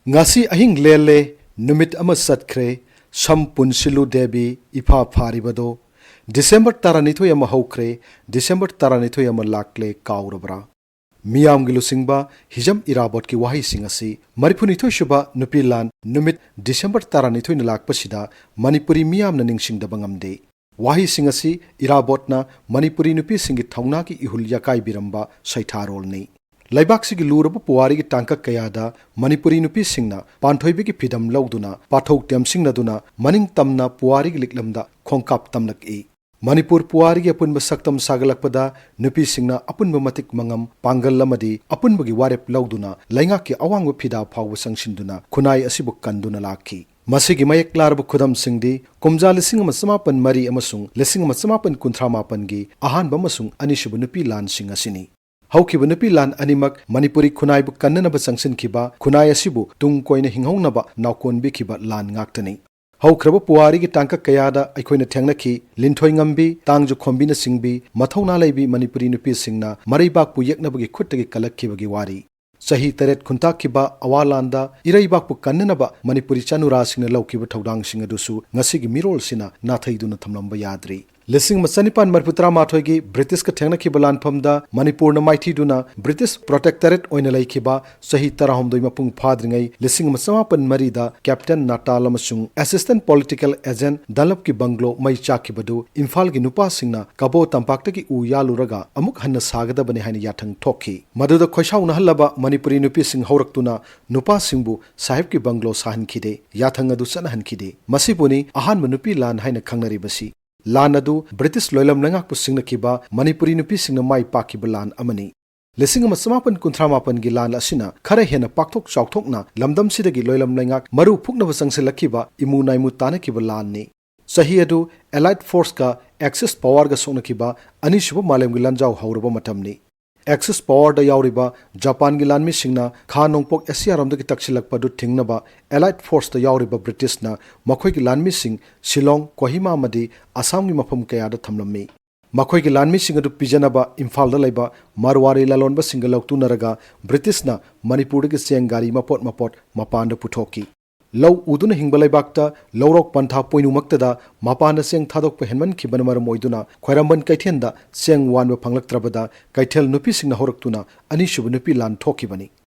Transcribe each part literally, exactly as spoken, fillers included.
ꯉꯁꯤ ꯑꯍꯤꯡ ꯂꯦꯜꯂꯦ, ꯅꯨꯃꯤꯠ ꯑꯃ ꯆꯠꯈ꯭ꯔꯦ, ꯁꯝ ꯄꯨꯟꯁꯤꯜꯂꯨ ꯗꯦꯕꯤ, ꯏꯐꯥ ꯐꯥꯔꯤꯕꯗꯣ꯫ ꯗꯤꯁꯦꯝꯕꯔ ꯇꯔꯥꯅꯤꯊꯣꯏ ꯑꯃ ꯍꯧꯈ꯭ꯔꯦ, ꯗꯤꯁꯦꯝꯕꯔ ꯇꯔꯥꯅꯤꯊꯣꯏ ꯑꯃ ꯂꯥꯛꯂꯦ, ꯀꯥꯎꯔꯕ꯭ꯔꯥ? ꯃꯤꯌꯥꯝꯒꯤ ꯂꯨꯆꯤꯡꯕ ꯍꯤꯖꯝ ꯏꯔꯥꯕꯣꯠꯀꯤ ꯋꯥꯍꯩꯁꯤꯡ ꯑꯁꯤ ꯃꯔꯤꯐꯨꯅꯤꯊꯣꯏ ꯁꯨꯕ ꯅꯨꯄꯤ ꯂꯥꯟ ꯅꯨꯃꯤꯠ ꯗꯤꯁꯦꯝꯕꯔ ꯇꯔꯥꯅꯤꯊꯣꯏꯅ ꯂꯥꯛꯄꯁꯤꯗ ꯃꯅꯤꯄꯨꯔꯤ ꯃꯤꯌꯥꯝꯅ ꯅꯤꯡꯁꯤꯡꯗꯕ ꯉꯝꯗꯦ꯫ ꯋꯥꯍꯩꯁꯤꯡ ꯑꯁꯤ ꯏꯔꯥꯕꯣꯠꯅ ꯃꯅꯤꯄꯨꯔꯤ ꯅꯨꯄꯤꯁꯤꯡꯒꯤ ꯊꯧꯅꯥꯒꯤ ꯏꯍꯨꯜ ꯌꯥꯀꯥꯏꯕꯤꯔꯝꯕ ꯁꯩꯊꯥꯔꯣꯜꯅꯤ꯫ ꯂꯩꯕꯥꯛꯁꯤꯒꯤ ꯂꯨꯔꯕ ꯄꯨꯋꯥꯔꯤꯒꯤ ꯇꯥꯡꯀꯛ ꯀꯌꯥꯗ ꯃꯅꯤꯄꯨꯔꯤ ꯅꯨꯄꯤꯁꯤꯡꯅ ꯄꯥꯟꯊꯣꯏꯕꯤꯒꯤ ꯐꯤꯗꯝ ꯂꯧꯗꯨꯅ, ꯄꯥꯊꯧ ꯇꯦꯝꯁꯤꯡꯅꯗꯨꯅ, ꯃꯅꯤꯡ ꯇꯝꯅ ꯄꯨꯋꯥꯔꯤꯒꯤ ꯂꯤꯛꯂꯝꯗ ꯈꯣꯡꯀꯥꯞ ꯇꯝꯂꯛꯏ꯫ ꯃꯅꯤꯄꯨꯔ ꯄꯨꯋꯥꯔꯤꯒꯤ ꯑꯄꯨꯟꯕ ꯁꯛꯇꯝ ꯁꯥꯒꯠꯂꯛꯄꯗ ꯅꯨꯄꯤꯁꯤꯡꯅ ꯑꯄꯨꯟꯕ ꯃꯇꯤꯛ ꯃꯉꯝ, ꯄꯥꯡꯒꯜ ꯑꯃꯗꯤ ꯑꯄꯨꯟꯕꯒꯤ ꯋꯥꯔꯦꯞ ꯂꯧꯗꯨꯅ ꯂꯩꯉꯥꯛꯀꯤ ꯑꯋꯥꯡꯕ ꯐꯤꯗꯥ ꯐꯥꯎꯕ ꯆꯪꯁꯤꯟꯗꯨꯅ ꯈꯨꯟꯅꯥꯏ ꯑꯁꯤꯕꯨ ꯀꯟꯗꯨꯅ ꯂꯥꯛꯈꯤ꯫ ꯃꯁꯤꯒꯤ ꯃꯌꯦꯛ ꯂꯥꯔꯕ ꯈꯨꯗꯝꯁꯤꯡꯗꯤ ꯀꯨꯝꯖꯥ ꯂꯤꯁꯤꯡ ꯑꯃ ꯆꯃꯥꯄꯟ ꯃꯔꯤ ꯑꯃꯁꯨꯡ ꯂꯤꯁꯤꯡ ꯑꯃ ꯆꯃꯥꯄꯟ ꯀꯨꯟꯊ꯭ꯔꯥ ꯃꯥꯄꯟꯒꯤ ꯑꯍꯥꯟꯕ ꯑꯃꯁꯨꯡ ꯑꯅꯤꯁꯨꯕ ꯅꯨꯄꯤ ꯂꯥꯟꯁꯤꯡ ꯑꯁꯤꯅꯤ꯫ ꯍꯧꯈꯤꯕ ꯅꯨꯄꯤ ꯂꯥꯟ ꯑꯅꯤꯃꯛ ꯃꯅꯤꯄꯨꯔꯤ ꯈꯨꯟꯅꯥꯏꯕꯨ ꯀꯟꯅꯅꯕ ꯆꯪꯁꯤꯟꯈꯤꯕ, ꯈꯨꯟꯅꯥꯏ ꯑꯁꯤꯕꯨ ꯇꯨꯡ ꯀꯣꯏꯅ ꯍꯤꯡꯍꯧꯅꯕ ꯅꯥꯎꯀꯣꯟꯕꯤꯈꯤꯕ ꯂꯥꯟ ꯉꯥꯛꯇꯅꯤ꯫ ꯍꯧꯈ꯭ꯔꯕ ꯄꯨꯋꯥꯔꯤꯒꯤ ꯇꯥꯡꯀꯛ ꯀꯌꯥꯗ ꯑꯩꯈꯣꯏꯅ ꯊꯦꯡꯅꯈꯤ, ꯂꯤꯟꯊꯣꯏ ꯉꯝꯕꯤ, ꯇꯥꯡꯖ ꯈꯣꯝꯕꯤꯅꯆꯤꯡꯕꯤ ꯃꯊꯧꯅꯥ ꯂꯩꯕꯤ ꯃꯅꯤꯄꯨꯔꯤ ꯅꯨꯄꯤꯁꯤꯡꯅ ꯃꯔꯩꯕꯥꯛꯄꯨ ꯌꯦꯛꯅꯕꯒꯤ ꯈꯨꯠꯇꯒꯤ ꯀꯜꯂꯛꯈꯤꯕꯒꯤ ꯋꯥꯔꯤ꯫ ꯆꯍꯤ ꯇꯔꯦꯠ ꯈꯨꯟꯇꯥꯛꯈꯤꯕ ꯑꯋꯥ ꯂꯥꯟꯗ ꯏꯔꯩꯕꯥꯛꯄꯨ ꯀꯟꯅꯅꯕ ꯃꯅꯤꯄꯨꯔꯤ ꯆꯅꯨꯔꯥꯁꯤꯡꯅ ꯂꯧꯈꯤꯕ ꯊꯧꯗꯥꯡꯁꯤꯡ ꯑꯗꯨꯁꯨ ꯉꯁꯤꯒꯤ ꯃꯤꯔꯣꯜꯁꯤꯅ ꯅꯥꯊꯩꯗꯨꯅ ꯊꯝꯂꯝꯕ ꯌꯥꯗ꯭ꯔꯤ꯫ ꯂꯤꯁꯤꯡ ꯑꯃ ꯆꯅꯤꯄꯥꯟ ꯃꯔꯤꯐꯨ ꯇꯔꯥꯃꯥꯊꯣꯏꯒꯤ ꯕ꯭ꯔꯤꯇꯤꯁꯀ ꯊꯦꯡꯅꯈꯤꯕ ꯂꯥꯟꯐꯝꯗ ꯃꯅꯤꯄꯨꯔꯅ ꯃꯥꯏꯊꯤꯗꯨꯅ ꯕ꯭ꯔꯤꯇꯤꯁ protectorate ꯑꯣꯏꯅ ꯂꯩꯈꯤꯕ ꯆꯍꯤ ꯇꯔꯥꯍꯨꯝꯗꯣꯏ ꯃꯄꯨꯡ ꯐꯥꯗ꯭ꯔꯤꯉꯩ ꯂꯤꯁꯤꯡ ꯑꯃ ꯆꯃꯥꯄꯟ ꯃꯔꯤꯗ Captain Natal ꯑꯃꯁꯨꯡ assistant political agent Dunlopꯀꯤ bungalow ꯃꯩ ꯆꯥꯛꯈꯤꯕꯗꯨ ꯏꯝꯐꯥꯜꯒꯤ ꯅꯨꯄꯥꯁꯤꯡꯅ ꯀꯕꯣ ꯇꯝꯄꯥꯛꯇꯒꯤ ꯎ ꯌꯥꯜꯂꯨꯔꯒ ꯑꯃꯨꯛ ꯍꯟꯅ ꯁꯥꯒꯗꯕꯅꯤ ꯍꯥꯏꯅ ꯌꯥꯊꯪ ꯊꯣꯛꯈꯤ꯫ ꯃꯗꯨꯗ ꯈꯣꯏꯁꯥꯎꯅꯍꯜꯂꯕ ꯃꯅꯤꯄꯨꯔꯤ ꯅꯨꯄꯤꯁꯤꯡ ꯍꯧꯔꯛꯇꯨꯅ ꯅꯨꯄꯥꯁꯤꯡꯕꯨ ꯁꯥꯍꯦꯕꯀꯤ bungalow ꯁꯥꯍꯟꯈꯤꯗꯦ, ꯌꯥꯊꯪ ꯑꯗꯨ ꯆꯠꯅꯍꯟꯈꯤꯗꯦ꯫ ꯃꯁꯤꯕꯨꯅꯤ ꯑꯍꯥꯟꯕ ꯅꯨꯄꯤ ꯂꯥꯟ ꯍꯥꯏꯅ ꯈꯪꯅꯔꯤꯕꯁꯤ꯫ ꯂꯥꯟ ꯑꯗꯨ ꯕ꯭ꯔꯤꯇꯤꯁ ꯂꯣꯏꯂꯝ ꯂꯩꯉꯥꯛꯄꯨ ꯁꯤꯡꯅꯈꯤꯕ ꯃꯅꯤꯄꯨꯔꯤ ꯅꯨꯄꯤꯁꯤꯡꯅ ꯃꯥꯏ ꯄꯥꯛꯈꯤꯕ ꯂꯥꯟ ꯑꯃꯅꯤ꯫ ꯂꯤꯁꯤꯡ ꯑꯃ ꯆꯃꯥꯄꯟ ꯀꯨꯟꯊ꯭ꯔꯥ ꯃꯥꯄꯟꯒꯤ ꯂꯥꯟ ꯑꯁꯤꯅ ꯈꯔ ꯍꯦꯟꯅ ꯄꯥꯛꯊꯣꯛ ꯆꯥꯎꯊꯣꯛꯅ ꯂꯝꯗꯝꯁꯤꯗꯒꯤ ꯂꯣꯏꯂꯝ ꯂꯩꯉꯥꯛ ꯃꯔꯨ ꯐꯨꯛꯅꯕ ꯆꯪꯁꯤꯜꯂꯛꯈꯤꯕ, ꯏꯃꯨ ꯅꯥꯏꯃꯨ ꯇꯥꯅꯈꯤꯕ ꯂꯥꯟꯅꯤ꯫ ꯆꯍꯤ ꯑꯗꯨ Allied forceꯀ Axis powerꯒ ꯁꯣꯛꯅꯈꯤꯕ ꯑꯅꯤꯁꯨꯕ ꯃꯥꯂꯦꯝꯒꯤ ꯂꯥꯟꯖꯥꯎ ꯍꯧꯔꯕ ꯃꯇꯝꯅꯤ꯫ Axis powerꯗ ꯌꯥꯎꯔꯤꯕ ꯖꯄꯥꯟꯒꯤ ꯂꯥꯟꯃꯤꯁꯤꯡꯅ ꯈꯥ ꯅꯣꯡꯄꯣꯛ ꯑꯦꯁꯤꯌꯥꯔꯣꯝꯗꯒꯤ ꯇꯛꯁꯤꯜꯂꯛꯄ ꯑꯗꯨ ꯊꯤꯡꯅꯕ Allied forceꯇ ꯌꯥꯎꯔꯤꯕ ꯕ꯭ꯔꯤꯇꯤꯁꯅ ꯃꯈꯣꯏꯒꯤ ꯂꯥꯟꯃꯤꯁꯤꯡ ꯁꯤꯂꯣꯡ, ꯀꯣꯍꯤꯃꯥ ꯑꯃꯗꯤ ꯑꯁꯥꯝꯒꯤ ꯃꯐꯝ ꯀꯌꯥꯗ ꯊꯝꯂꯝꯃꯤ꯫ ꯃꯈꯣꯏꯒꯤ ꯂꯥꯟꯃꯤꯁꯤꯡ ꯑꯗꯨ ꯄꯤꯖꯅꯕ ꯏꯝꯐꯥꯜꯗ ꯂꯩꯕ ꯃꯔꯋꯥꯔꯤ ꯂꯂꯣꯟꯕꯁꯤꯡꯒ ꯂꯧꯇꯨꯅꯔꯒ ꯕ꯭ꯔꯤꯇꯤꯁꯅ ꯃꯅꯤꯄꯨꯔꯗꯒꯤ ꯆꯦꯡ ꯒꯥꯔꯤ ꯃꯄꯣꯠ ꯃꯄꯣꯠ ꯃꯄꯥꯟꯗ ꯄꯨꯊꯣꯛꯈꯤ꯫ ꯂꯧ ꯎꯗꯨꯅ ꯍꯤꯡꯕ ꯂꯩꯕꯥꯛꯇ ꯂꯧꯔꯣꯛ ꯄꯟꯊꯥ ꯄꯣꯏꯅꯨꯃꯛꯇꯗ ꯃꯄꯥꯟꯗ ꯆꯦꯡ ꯊꯥꯗꯣꯛꯄ ꯍꯦꯟꯃꯟꯈꯤꯕꯅ ꯃꯔꯝ ꯑꯣꯏꯗꯨꯅ ꯈ꯭ꯋꯥꯏꯔꯝꯕꯟ ꯀꯩꯊꯦꯜꯗ ꯆꯦꯡ ꯋꯥꯟꯕ ꯐꯪꯂꯛꯇ꯭ꯔꯕꯗ ꯀꯩꯊꯦꯜ ꯅꯨꯄꯤꯁꯤꯡꯅ ꯍꯧꯔꯛꯇꯨꯅ ꯑꯅꯤꯁꯨꯕ ꯅꯨꯄꯤ ꯂꯥꯟ ꯊꯣꯛꯈꯤꯕꯅꯤ꯫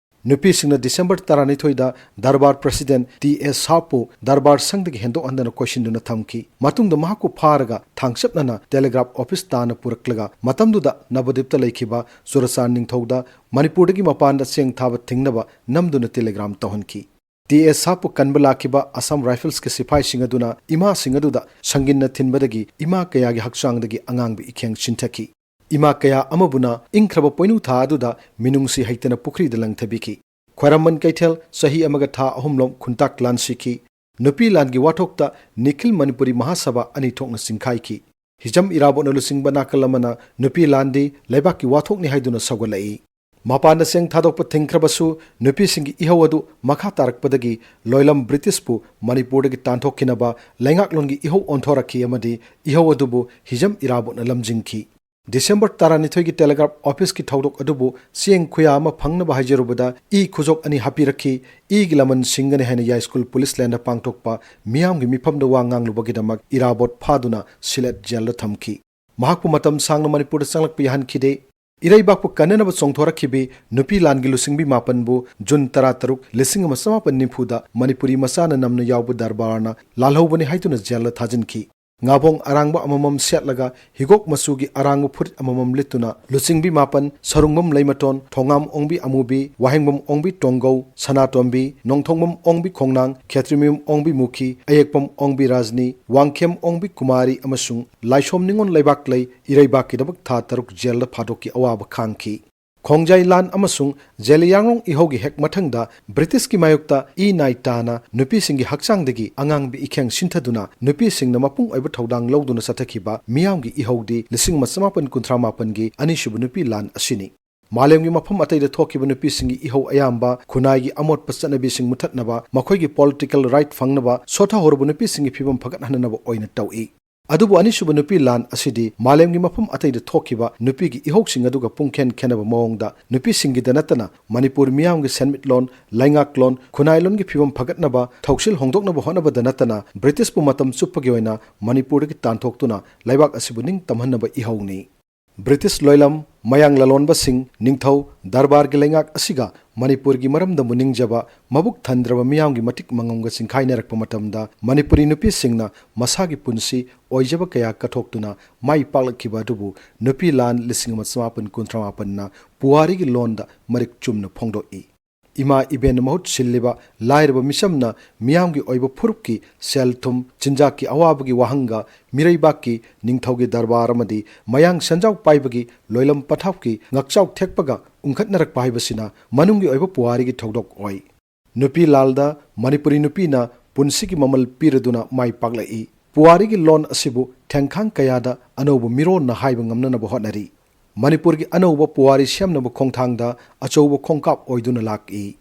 ꯅꯨꯄꯤꯁꯤꯡꯅ ꯗꯤꯁꯦꯝꯕꯔ ꯇꯔꯥꯅꯤꯊꯣꯏꯗ ꯗꯔꯕꯥꯔ ꯄ꯭ꯔꯁꯤꯗꯦꯟ ꯇꯤ ꯑꯦꯁ ꯁꯥꯍꯕꯄꯨ ꯗꯔꯕꯥꯔ ꯁꯪꯗꯒꯤ ꯍꯦꯟꯗꯣꯛꯍꯟꯗꯅ ꯀꯣꯏꯁꯤꯟꯗꯨꯅ ꯊꯝꯈꯤ꯫ ꯃꯇꯨꯡꯗ ꯃꯍꯥꯛꯄꯨ ꯐꯥꯔꯒ ꯊꯥꯡꯆꯠꯅꯅ ꯇꯦꯂꯤꯒ꯭ꯔꯥꯐ ꯑꯣꯐꯤꯁ ꯇꯥꯟꯅ ꯄꯨꯔꯛꯂꯒ ꯃꯇꯝꯗꯨꯗ ꯅꯕꯗꯤꯞꯇ ꯂꯩꯈꯤꯕ ꯆꯨꯔꯆꯥꯟ ꯅꯤꯡꯊꯧꯗ ꯃꯅꯤꯄꯨꯔꯗꯒꯤ ꯃꯄꯥꯟꯗ ꯆꯦꯡ ꯊꯥꯕ ꯊꯤꯡꯅꯕ ꯅꯝꯗꯨꯅ ꯇꯦꯂꯤꯒ꯭ꯔꯥꯝ ꯇꯧꯍꯟꯈꯤ꯫ ꯇꯤ ꯑꯦꯁ ꯁꯥꯍꯕꯄꯨ ꯀꯟꯕ ꯂꯥꯛꯈꯤꯕ ꯑꯁꯥꯝ ꯔꯥꯏꯐꯜꯁꯀꯤ ꯁꯤꯐꯥꯏꯁꯤꯡ ꯑꯗꯨꯅ ꯏꯃꯥꯁꯤꯡ ꯑꯗꯨꯗ ꯁꯪꯒꯤꯟꯅ ꯊꯤꯟꯕꯗꯒꯤ ꯏꯃꯥ ꯀꯌꯥꯒꯤ ꯍꯛꯆꯥꯡꯗꯒꯤ ꯑꯉꯥꯡꯕ ꯏꯈꯦꯡ ꯁꯤꯟꯊꯈꯤ꯫ ꯏꯃꯥ ꯀꯌꯥ ꯑꯃꯕꯨꯅ ꯏꯪꯈ꯭ꯔꯕ ꯄꯣꯏꯅꯨ ꯊꯥ ꯑꯗꯨꯗ ꯃꯤꯅꯨꯡꯁꯤ ꯍꯩꯇꯅ ꯄꯨꯈ꯭ꯔꯤꯗ ꯂꯪꯊꯕꯤꯈꯤ꯫ ꯈ꯭ꯋꯥꯏꯔꯝꯕꯟ ꯀꯩꯊꯦꯜ ꯆꯍꯤ ꯑꯃꯒ ꯊꯥ ꯑꯍꯨꯝꯂꯣꯝ ꯈꯨꯟꯇꯥꯛ ꯂꯥꯟꯁꯤꯈꯤ꯫ ꯅꯨꯄꯤ ꯂꯥꯟꯒꯤ ꯋꯥꯊꯣꯛꯇ ꯅꯤꯈꯤꯜ ꯃꯅꯤꯄꯨꯔꯤ ꯃꯍꯥꯁꯚꯥ ꯑꯅꯤ ꯊꯣꯛꯅ ꯆꯤꯡꯈꯥꯏꯈꯤ꯫ ꯍꯤꯖꯝ ꯏꯔꯥꯕꯣꯠꯅ ꯂꯨꯆꯤꯡꯕ ꯅꯥꯀꯜ ꯑꯃꯅ ꯅꯨꯄꯤ ꯂꯥꯟꯗꯤ ꯂꯩꯕꯥꯛꯀꯤ ꯋꯥꯊꯣꯛꯅꯤ ꯍꯥꯏꯗꯨꯅ ꯁꯧꯒꯠꯂꯛꯏ꯫ ꯃꯄꯥꯟꯗ ꯆꯦꯡ ꯊꯥꯗꯣꯛꯄ ꯊꯤꯡꯈ꯭ꯔꯕꯁꯨ ꯅꯨꯄꯤꯁꯤꯡꯒꯤ ꯏꯍꯧ ꯑꯗꯨ ꯃꯈꯥ ꯇꯥꯔꯛꯄꯗꯒꯤ ꯂꯣꯏꯂꯝ ꯕ꯭ꯔꯤꯇꯤꯁꯄꯨ ꯃꯅꯤꯄꯨꯔꯗꯒꯤ ꯇꯥꯟꯊꯣꯛꯈꯤꯅꯕ ꯂꯩꯉꯥꯛꯂꯣꯟꯒꯤ ꯏꯍꯧ ꯑꯣꯟꯊꯣꯔꯛꯈꯤ ꯑꯃꯗꯤ ꯏꯍꯧ ꯑꯗꯨꯕꯨ ꯍꯤꯖꯝ ꯏꯔꯥꯕꯣꯠꯅ ꯂꯝꯖꯤꯡꯈꯤ꯫ ꯗꯤꯁꯦꯝꯕꯔ ꯇꯔꯥꯅꯤꯊꯣꯏꯒꯤ ꯇꯦꯂꯤꯒ꯭ꯔꯥꯐ ꯑꯣꯐꯤꯁꯀꯤ ꯊꯧꯗꯣꯛ ꯑꯗꯨꯕꯨ ꯆꯦꯡ ꯈꯨꯌꯥ ꯑꯃ ꯐꯪꯅꯕ ꯍꯥꯏꯖꯔꯨꯕꯗ ꯏ ꯈꯨꯖꯣꯛ ꯑꯅꯤ ꯍꯥꯞꯄꯤꯔꯛꯈꯤ꯫ ꯏꯒꯤ ꯂꯃꯟ ꯁꯤꯡꯒꯅꯤ ꯍꯥꯏꯅ ꯌꯥꯏꯁ꯭ꯀꯨꯜ ꯄꯨꯂꯤꯁ ꯂꯦꯟꯗ ꯄꯥꯡꯊꯣꯛꯄ ꯃꯤꯌꯥꯝꯒꯤ ꯃꯤꯐꯝꯗ ꯋꯥ ꯉꯥꯡꯂꯨꯕꯒꯤꯗꯃꯛ ꯏꯔꯥꯕꯣꯠ ꯐꯥꯗꯨꯅ ꯁꯤꯂꯦꯠ ꯖꯦꯜꯗ ꯊꯝꯈꯤ꯫ ꯃꯍꯥꯛꯄꯨ ꯃꯇꯝ ꯁꯥꯡꯅ ꯃꯅꯤꯄꯨꯔꯗ ꯆꯪꯂꯛꯄ ꯌꯥꯍꯟꯈꯤꯗꯦ꯫ ꯏꯔꯩꯕꯥꯛꯄꯨ ꯀꯟꯅꯅꯕ ꯆꯣꯡꯊꯣꯔꯛꯈꯤꯕꯤ ꯅꯨꯄꯤ ꯂꯥꯟꯒꯤ ꯂꯨꯆꯤꯡꯕꯤ ꯃꯥꯄꯟꯕꯨ ꯖꯨꯟ ꯇꯔꯥꯇꯔꯨꯛ, ꯂꯤꯁꯤꯡ ꯑꯃ ꯆꯃꯥꯄꯟ ꯅꯤꯐꯨꯗ ꯃꯅꯤꯄꯨꯔꯤ ꯃꯆꯥꯅ ꯅꯝꯅ ꯌꯥꯎꯕ ꯗꯔꯕꯥꯔꯅ ꯂꯥꯜꯍꯧꯕꯅꯤ ꯍꯥꯏꯗꯨꯅ ꯖꯦꯜꯗ ꯊꯥꯖꯤꯟꯈꯤ꯫ ꯉꯥꯕꯣꯡ ꯑꯔꯥꯡꯕ ꯑꯃꯃꯝ ꯁꯦꯠꯂꯒ ꯍꯤꯒꯣꯛ ꯃꯆꯨꯒꯤ ꯑꯔꯥꯡꯕ ꯐꯨꯔꯤꯠ ꯑꯃꯃꯝ ꯂꯤꯠꯇꯨꯅ ꯂꯨꯆꯤꯡꯕꯤ ꯃꯥꯄꯟ, ꯁꯔꯨꯡꯕꯝ ꯂꯩꯃꯇꯣꯟ, ꯊꯣꯉꯥꯝ ꯑꯣꯡꯕꯤ ꯑꯃꯨꯕꯤ, ꯋꯥꯍꯦꯡꯕꯝ ꯑꯣꯡꯕꯤ ꯇꯣꯡꯒꯧ, ꯁꯅꯥꯇꯣꯝꯕꯤ, ꯅꯣꯡꯊꯣꯡꯕꯝ ꯑꯣꯡꯕꯤ ꯈꯣꯡꯅꯥꯡ, ꯈꯦꯇ꯭ꯔꯤꯃꯌꯨꯝ ꯑꯣꯡꯕꯤ ꯃꯨꯈꯤ, ꯑꯌꯦꯛꯄꯝ ꯑꯣꯡꯕꯤ ꯔꯥꯖꯅꯤ, ꯋꯥꯡꯈꯦꯝ ꯑꯣꯡꯕꯤ ꯀꯨꯃꯥꯔꯤ ꯑꯃꯁꯨꯡ ꯂꯥꯏꯁꯣꯝ ꯅꯤꯉꯣꯜ ꯂꯩꯕꯥꯛꯂꯩ ꯏꯔꯩꯕꯥꯛꯀꯤꯗꯃꯛ ꯊꯥ ꯇꯔꯨꯛ ꯖꯦꯜꯗ ꯐꯥꯗꯣꯛꯀꯤ ꯑꯋꯥꯕ ꯈꯥꯡꯈꯤ꯫ ꯈꯣꯡꯖꯥꯏ ꯂꯥꯟ ꯑꯃꯁꯨꯡ ꯖꯦꯂꯤꯌꯥꯡꯔꯣꯡ ꯏꯍꯧꯒꯤ ꯍꯦꯛ ꯃꯊꯪꯗ ꯕ꯭ꯔꯤꯇꯤꯁꯀꯤ ꯃꯥꯌꯣꯛꯇ ꯏ ꯅꯥꯏ ꯇꯥꯅ ꯅꯨꯄꯤꯁꯤꯡꯒꯤ ꯍꯛꯆꯥꯡꯗꯒꯤ ꯑꯉꯥꯡꯕꯤ ꯏꯈꯦꯡ ꯁꯤꯟꯊꯗꯨꯅ ꯅꯨꯄꯤꯁꯤꯡꯅ ꯃꯄꯨꯡ ꯑꯣꯏꯕ ꯊꯧꯗꯥꯡ ꯂꯧꯗꯨꯅ ꯆꯠꯊꯈꯤꯕ ꯃꯤꯌꯥꯝꯒꯤ ꯏꯍꯧꯗꯤ ꯂꯤꯁꯤꯡ ꯑꯃ ꯆꯃꯥꯄꯟ ꯀꯨꯟꯊ꯭ꯔꯥ ꯃꯥꯄꯟꯒꯤ ꯑꯅꯤꯁꯨꯕ ꯅꯨꯄꯤ ꯂꯥꯟ ꯑꯁꯤꯅꯤ꯫ ꯃꯥꯂꯦꯝꯒꯤ ꯃꯐꯝ ꯑꯇꯩꯗ ꯊꯣꯛꯈꯤꯕ ꯅꯨꯄꯤꯁꯤꯡꯒꯤ ꯏꯍꯧ ꯑꯌꯥꯝꯕ ꯈꯨꯟꯅꯥꯏꯒꯤ ꯑꯃꯣꯠꯄ ꯆꯠꯅꯕꯤꯁꯤꯡ ꯃꯨꯊꯠꯅꯕ, ꯃꯈꯣꯏꯒꯤ ꯄꯣꯂꯤꯇꯤꯀꯦꯜ ꯔꯥꯏꯠ ꯐꯪꯅꯕ, ꯁꯣꯊꯍꯧꯔꯕ ꯅꯨꯄꯤꯁꯤꯡꯒꯤ ꯐꯤꯕꯝ ꯐꯒꯠꯍꯟꯅꯕ ꯑꯣꯏꯅ ꯇꯧꯏ꯫ ꯑꯗꯨꯕꯨ ꯑꯅꯤꯁꯨꯕ ꯅꯨꯄꯤ ꯂꯥꯟ ꯑꯁꯤꯗꯤ ꯃꯥꯂꯦꯝꯒꯤ ꯃꯐꯝ ꯑꯇꯩꯗ ꯊꯣꯛꯈꯤꯕ ꯅꯨꯄꯤꯒꯤ ꯏꯍꯧꯁꯤꯡ ꯑꯗꯨꯒ ꯄꯨꯡꯈꯦꯟ ꯈꯦꯟꯅꯕ ꯃꯑꯣꯡꯗ ꯅꯨꯄꯤꯁꯤꯡꯒꯤꯗ ꯅꯠꯇꯅ ꯃꯅꯤꯄꯨꯔ ꯃꯤꯌꯥꯝꯒꯤ ꯁꯦꯟꯃꯤꯠꯂꯣꯟ, ꯂꯩꯉꯥꯛꯂꯣꯟ, ꯈꯨꯟꯅꯥꯏꯂꯣꯟꯒꯤ ꯐꯤꯕꯝ ꯐꯒꯠꯅꯕ, ꯊꯧꯁꯤꯜ ꯍꯣꯡꯗꯣꯛꯅꯕ ꯍꯣꯠꯅꯕꯗ ꯅꯠꯇꯅ ꯕ꯭ꯔꯤꯇꯤꯁꯄꯨ ꯃꯇꯝ ꯆꯨꯞꯄꯒꯤ ꯑꯣꯏꯅ ꯃꯅꯤꯄꯨꯔꯗꯒꯤ ꯇꯥꯟꯊꯣꯛꯇꯨꯅ ꯂꯩꯕꯥꯛ ꯑꯁꯤꯕꯨ ꯅꯤꯡꯇꯝꯍꯟꯅꯕ ꯏꯍꯧꯅꯤ꯫ ꯕ꯭ꯔꯤꯇꯤꯁ ꯂꯣꯏꯂꯝ, ꯃꯌꯥꯡ ꯂꯂꯣꯟꯕꯁꯤꯡ, ꯅꯤꯡꯊꯧ, ꯗꯔꯕꯥꯔꯒꯤ ꯂꯩꯉꯥꯛ ꯑꯁꯤꯒ ꯃꯅꯤꯄꯨꯔꯒꯤ ꯃꯔꯝꯗꯕꯨ ꯅꯤꯡꯖꯕ ꯃꯕꯨꯛ ꯊꯟꯗ꯭ꯔꯕ ꯃꯤꯌꯥꯝꯒꯤ ꯃꯇꯤꯛ ꯃꯉꯝꯒ ꯆꯤꯡꯈꯥꯏꯅꯔꯛꯄ ꯃꯇꯝꯗ ꯃꯅꯤꯄꯨꯔꯤ ꯅꯨꯄꯤꯁꯤꯡꯅ ꯃꯁꯥꯒꯤ ꯄꯨꯟꯁꯤ ꯑꯣꯏꯖꯕ ꯀꯌꯥ ꯀꯠꯊꯣꯛꯇꯨꯅ ꯃꯥꯏ ꯄꯥꯛꯂꯛꯈꯤꯕ ꯑꯗꯨꯕꯨ ꯅꯨꯄꯤ ꯂꯥꯟ ꯂꯤꯁꯤꯡ ꯑꯃ ꯆꯃꯥꯄꯟ ꯀꯨꯟꯊ꯭ꯔꯥ ꯃꯥꯄꯟꯅ ꯄꯨꯋꯥꯔꯤꯒꯤ ꯂꯣꯟꯗ ꯃꯔꯤꯛ ꯆꯨꯝꯅ ꯐꯣꯡꯗꯣꯛꯏ꯫ ꯏꯃꯥ ꯏꯕꯦꯟꯅ ꯃꯍꯨꯠ ꯁꯤꯜꯂꯤꯕ ꯂꯥꯏꯔꯕ ꯃꯤꯆꯝꯅ ꯃꯤꯌꯥꯝꯒꯤ ꯑꯣꯏꯕ ꯐꯨꯔꯨꯞꯀꯤ ꯁꯦꯜ ꯊꯨꯝ, ꯆꯤꯟꯖꯥꯛꯀꯤ ꯑꯋꯥꯕꯒꯤ ꯋꯥꯍꯪꯒ ꯃꯤꯔꯩꯕꯥꯛꯀꯤ ꯅꯤꯡꯊꯧꯒꯤ ꯗꯔꯕꯥꯔ ꯑꯃꯗꯤ ꯃꯌꯥꯡ ꯁꯦꯟꯖꯥꯎ ꯄꯥꯏꯕꯒꯤ ꯂꯣꯏꯂꯝ ꯄꯊꯥꯞꯀꯤ ꯉꯥꯛꯆꯥꯎ ꯊꯦꯛꯄꯒ ꯎꯪꯈꯠꯅꯔꯛꯄ ꯍꯥꯏꯕꯁꯤꯅ ꯃꯅꯨꯡꯒꯤ ꯑꯣꯏꯕ ꯄꯨꯋꯥꯔꯤꯒꯤ ꯊꯧꯗꯣꯛ ꯑꯣꯏ꯫ ꯅꯨꯄꯤ ꯂꯥꯜꯗ ꯃꯅꯤꯄꯨꯔꯤ ꯅꯨꯄꯤꯅ ꯄꯨꯟꯁꯤꯒꯤ ꯃꯃꯜ ꯄꯤꯔꯗꯨꯅ ꯃꯥꯏ ꯄꯥꯛꯂꯛꯏ꯫ ꯄꯨꯋꯥꯔꯤꯒꯤ ꯂꯣꯟ ꯑꯁꯤꯕꯨ ꯊꯦꯡꯈꯥꯡ ꯀꯌꯥꯗ ꯑꯅꯧꯕ ꯃꯤꯔꯣꯟꯅ ꯍꯥꯏꯕ ꯉꯝꯅꯅꯕ ꯍꯣꯠꯅꯔꯤ꯫ ꯃꯅꯤꯄꯨꯔꯒꯤ ꯑꯅꯧꯕ ꯄꯨꯋꯥꯔꯤ ꯁꯦꯝꯅꯕ ꯈꯣꯡꯊꯥꯡꯗ ꯑꯆꯧꯕ ꯈꯣꯡꯀꯥꯞ ꯑꯣꯏꯗꯨꯅ ꯂꯥꯛꯏ꯫